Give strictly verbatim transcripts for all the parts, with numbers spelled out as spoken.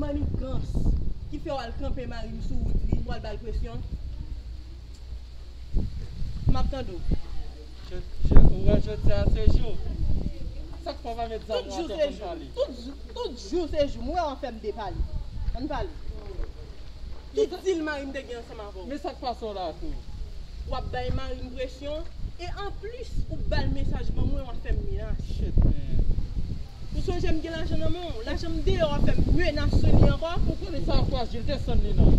Manigans ki fè w al kanpe mari m sou wout li pou al ba l presyon? M ap tande w. Je- je- Ou wè jodi a se jou. Sa k fè w pa met zam ou atè pou n pale? Tout jou, tout jou se jou. M wè w ap fè m depale. Ann pale. Ki dil mari m te gen ansanm avè w? Men sa k pase w la tou? W ap bay mari m presyon. E anplis, ou ba l mesaj ban mwen, w ap fè m menas. Shit, man. Ou sonje m gen lajan nan men w? Lajan m deyò, w ap fè m menas sou li ankò? Ou konnen sa frajil, desann li non.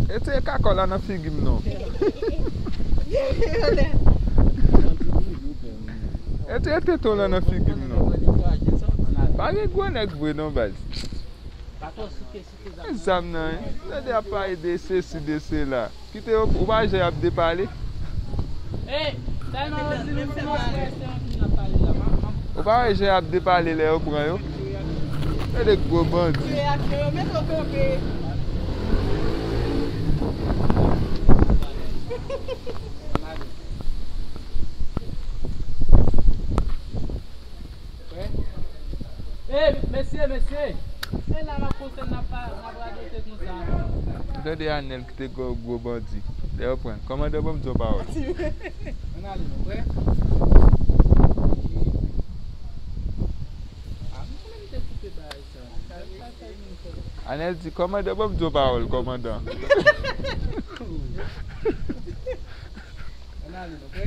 Retire kakò la nan figi m non. Retire tete w la nan figi m non. Pa gen gwo nèg vre non baz. Zam nan, tande ap pale de sesi, de sela. Kite yo, ou pa wè jan y ap depale? Ou pa wè jan y ap depale lè yo pran yo? Tande gwo bandi. Ey, mesye, mesye! Se la n ap konsantre, n ap pa, n ap radote konsa. M tande Anèl kite gwo, gwo bandi. Lè yo pran. Kòmandan, ban m di yon pawòl. Ann ale, nou prè? Ah, m konnen m te koupe bagay sa. Anèl di, kòmandan, ban m di yon pawòl, kòmandan. Ann ale, nou prè?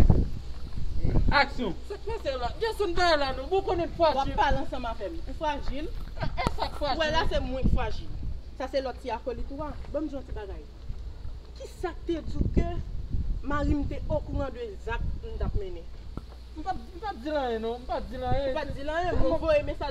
Aksyon! Sa k pase la? Jason, bay la non, bon, konnen frajil. W ap pale ansanm avè m. Ou frajil? E, e sa k frajil? Ou wè la, se mwen k frajil. Sa se lòt ti akolit ou a. Ban m di yon ti bagay. Ki sa k te di w ke mari m te okouran de zak m t ap mennen? M pa, m pa t di l anyen non, m pa t di l anyen. Ou pa t di l anyen, men w voye mesaj.